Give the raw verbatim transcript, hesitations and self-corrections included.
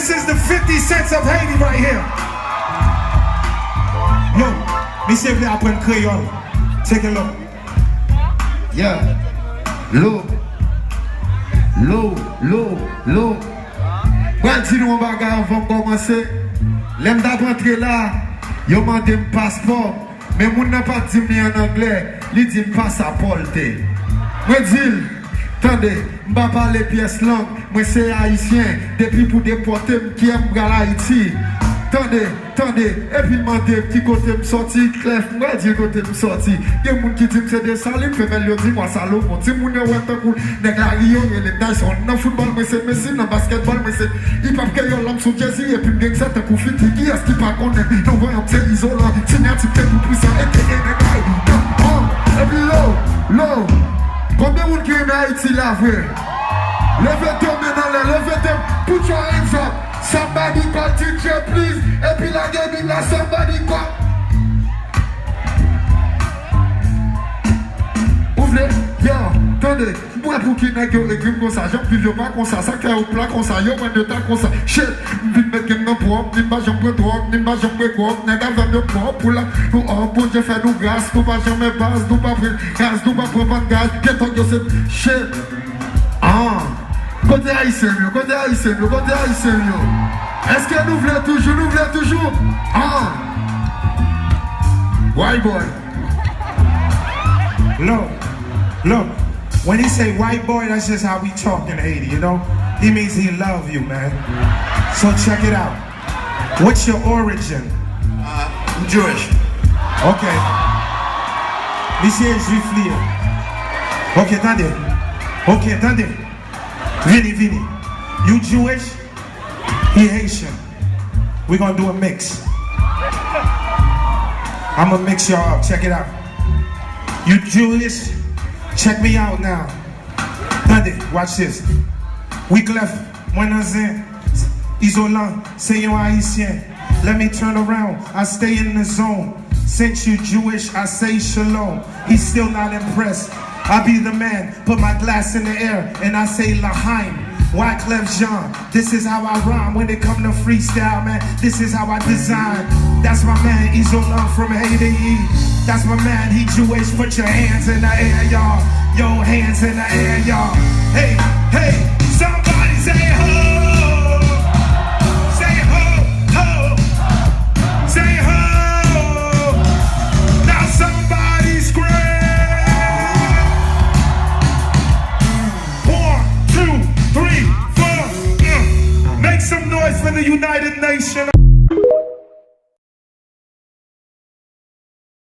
This is the fifty Cents of Haiti right here. Yo, misye vle aprann kreyòl. Take a look. Yeah. Lo. Lo, lo, lo. Pral di nou yon bagay anvan m kòmanse. Lè m t ap antre la, yo mande m paspò m. Men moun nan pa t di m li ann anglè, li di m pasaporte. Mwen di l, tande, m pa pale pyès lang, mwen se ayisyen, depi pou depòte m, kiyè m pral Ayiti. Tande, tande, epi l mande m ki kote m sòti, Clef, m pral di l kote m sòti. Gen moun ki di m se Desalin, femèl yo di mwa Salomon. Timoun yo wè tankou nèg lari yo rele m Tyson. Nan foutbòl, mwen se Messi, nan baskètbòl, mwen se hip hop kreyòl, lanm sou Jay-Z, epi m gen sèt tankou fifty. Kiyès ki pa konnen non voyant se Izolan, sinyati te tou pwisan, A K A nèg la. Epi lo, lo, konbyen moun ki renmen Ayiti la vre? Leve de men anlè, leve de, put your hands up. Somebody call D J please. Epi lage bit la, somebody call. Ou vle? Yo, tande. M pral pou ki nèg yo egri m konsa, jan m viv yo pa konsa, sa k fè yo pla konsa, yo mwen de ta konsa. Shit, m vin met game nan pwòp, ni m pa janm pran dwòg, ni m pa janm bwè gwòg, nèg avè m yo pwòp, pou la nou òb, Bondye fè nou gras, nou pa janm baz, nou pa pran gaz, nou pa pran pann gaz, gen tòg yo se shit. Ah. Kote ayisyen m yo, kote ayisyen m yo, kote ayisyen m yo? Èske nou vle toujou, nou vle toujou? Ah. White boy. Look, look. When he say white boy, that's just how we talk in Haiti, you know? He means he love you, man. So check it out. What's your origin? Uh, I'm Jewish. Ok. Misye jwif li ye. Ok, tande. Ok, tande. Vini, vini. You Jewish? He Haitian. We gonna do a mix. I'ma mix y'all up. Check it out. You Jewish? Check me out now. Tande, watch this. Wyclef, mwen nan zen. Izolan, se yon ayisyen. Let me turn around. I stay in the zone. Since you Jewish, I say shalom. He's still not impressed. I be the man, put my glass in the air, and I say L'chaim. Wyclef Jean, this is how I rhyme when it come to freestyle, man. This is how I design. That's my man, Izolan from Haiti. That's my man, he Jewish. Put your hands in the air, y'all. Your hands in the air, y'all. Hey, hey, somebody say ho. Say ho, ho. Say ho. Now somebody scream. One, two, three, four. Uh. Make some noise for the United Nations.